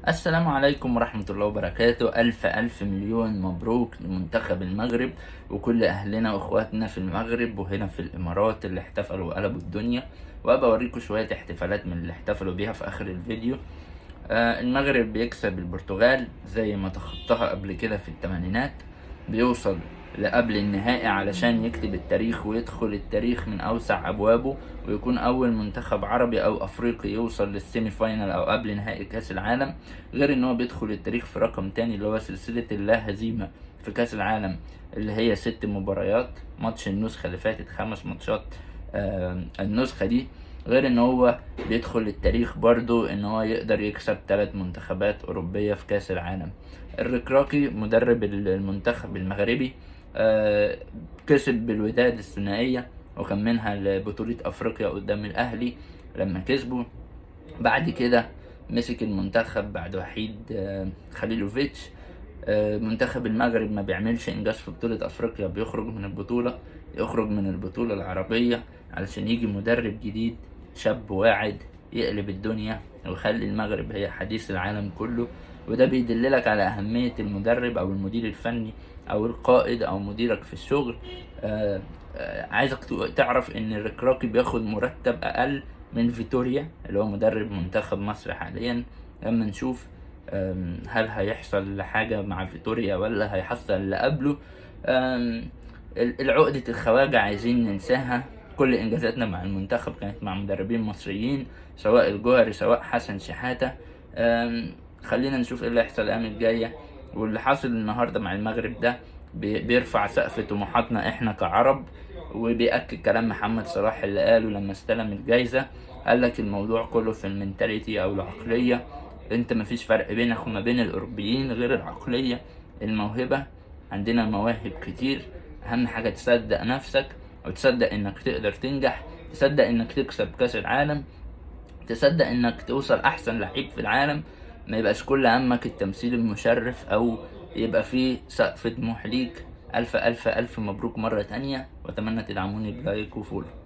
السلام عليكم ورحمة الله وبركاته. ألف ألف مليون مبروك لمنتخب المغرب وكل أهلنا وإخواتنا في المغرب وهنا في الإمارات اللي احتفلوا وقلبوا الدنيا، وأبقى أوريكم شوية احتفالات من اللي احتفلوا بيها في آخر الفيديو. المغرب بيكسب البرتغال زي ما تخطاها قبل كده في الثمانينات، بيوصل لقبل النهائي علشان يكتب التاريخ ويدخل التاريخ من أوسع أبوابه، ويكون أول منتخب عربي أو أفريقي يوصل لل semi final أو قبل نهائي كأس العالم. غير إن هو بيدخل التاريخ في رقم تاني اللي هو سلسلة اللا هزيمة في كأس العالم اللي هي 6 مباريات، ماتش النسخة اللي فاتت 5 ماتشات النسخة دي. غير ان هو بيدخل التاريخ برضو ان هو يقدر يكسب 3 منتخبات اوروبية في كاس العالم. الركراكي مدرب المنتخب المغربي كسب بالوداد الثنائية وكان منها لبطولة افريقيا قدام الاهلي لما كسبوا. بعد كده مسك المنتخب بعد وحيد خليلوفيتش. منتخب المغرب ما بيعملش انجاز في بطولة افريقيا، بيخرج من البطولة، يخرج من البطولة العربية علشان يجي مدرب جديد شاب واعد يقلب الدنيا ويخلي المغرب هي حديث العالم كله. وده بيدللك على أهمية المدرب أو المدير الفني أو القائد أو مديرك في الشغل. عايزك تعرف إن الركراكي بياخد مرتب أقل من فيتوريا اللي هو مدرب منتخب مصر حاليا. لما نشوف هل هيحصل حاجة مع فيتوريا ولا هيحصل اللي قبله. العقدة الخواجة عايزين ننساها. كل إنجازاتنا مع المنتخب كانت مع مدربين مصريين، سواء الجوهري سواء حسن شحاتة. خلينا نشوف إيه اللي هيحصل الأيام الجاية. واللي حاصل النهاردة مع المغرب ده بيرفع سقف طموحاتنا إحنا كعرب، وبيأكد كلام محمد صلاح اللي قاله لما استلم الجايزة. قال لك الموضوع كله في ال mentality أو العقلية، انت مفيش فرق بينك وما بين الأوروبيين غير العقلية، الموهبة. عندنا مواهب كتير، أهم حاجة تصدق نفسك وتصدق انك تقدر تنجح، تصدق انك تكسب كاس العالم، تصدق انك توصل احسن لعيب في العالم. ما يبقاش كل همك التمثيل المشرف او يبقى فيه سقف طموح ليك. الف الف الف مبروك مرة تانية، واتمنى تدعموني ب like و follow.